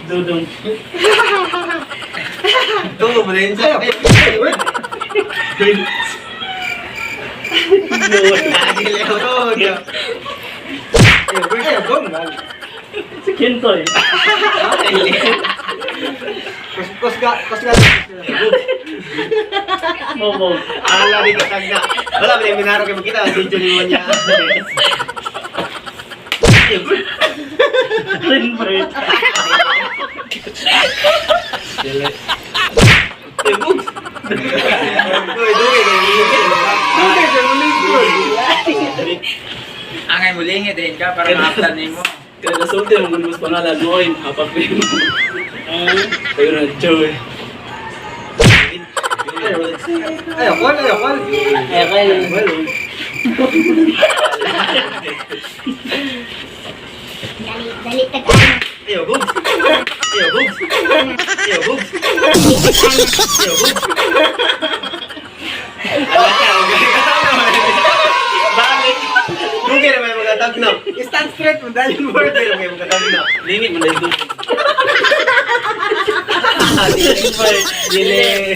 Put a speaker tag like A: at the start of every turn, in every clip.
A: Dudong.
B: Tungo mo rin siya. Dili ako.
C: Ay, gong.
A: Si Kentoy.
C: Kusga, kusga.
A: Momo.
B: Ala di katag na. Wala ba yung minaro kay makita ang video ni mo niya.
A: Rinbert.
B: Dili. Eh, bugs. Uy, dugay kay lingit.
C: Dugay kay lingit.
D: Angay mo lingit din ka para maaptan nimo.
E: Kaya nasulti mo mas pangalan mo ay hapak mo. Tayo na Joey.
C: Ay, ako, ay, ako.
E: Ay, kaya.
F: Dali, dali, tag-ano.
B: Ayo, bugs. Ayo, bugs. Ayo, bugs.
F: Dali, tag-ano.
B: Ayo, bugs. Ala ka, okay ka naman. Balik. Dugay na may mga tagna.
C: Stand straight mo dahil mo.
B: Dugay na may mga tagna.
E: Lingit man dahil.
B: Dili.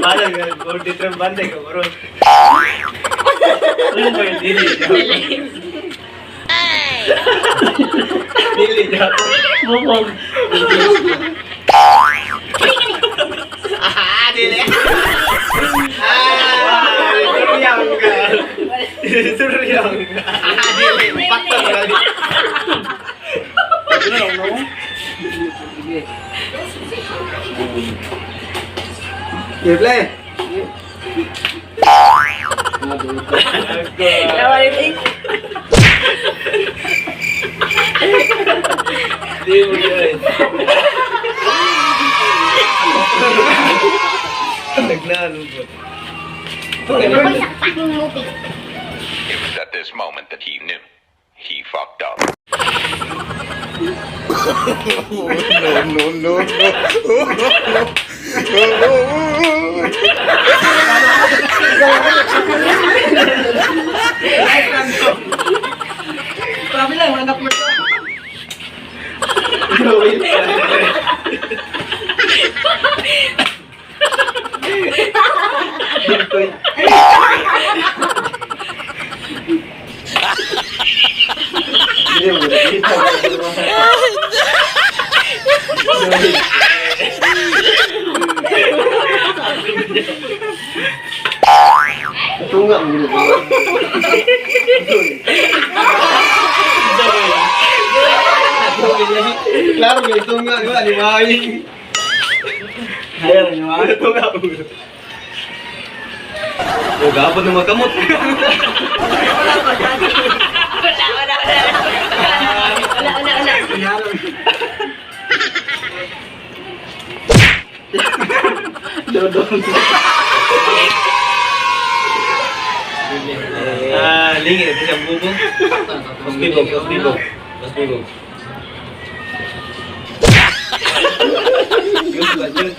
B: Parang 43 bantay ka, bro.
A: Rinbert.
B: Dili. Dili, Jack.
A: Momo.
B: Ah, dili. Ah, suryang ka. Suryang ka. Ah, dili. Pakta ka.
C: Okay, play.
E: Di mo yun.
B: Nagnalo po.
F: Ako sa fucking movie.
G: It was at this moment that he knew. He fucked up.
H: No, no, no.
C: Grabe lang, anak mo ito.
B: Dili mo Tunga mo gino. Klaro kay tunga ko ani maaying.
E: Ayaw niyo ah.
B: Tunga mo. O gapon na makamot.
F: Wala, wala, wala. Wala, wala, wala.
E: Dodong.
B: Ah, lingit ito siyang bubong. Mas bibog, mas bibog. Mas bibog. Yun ba, yun?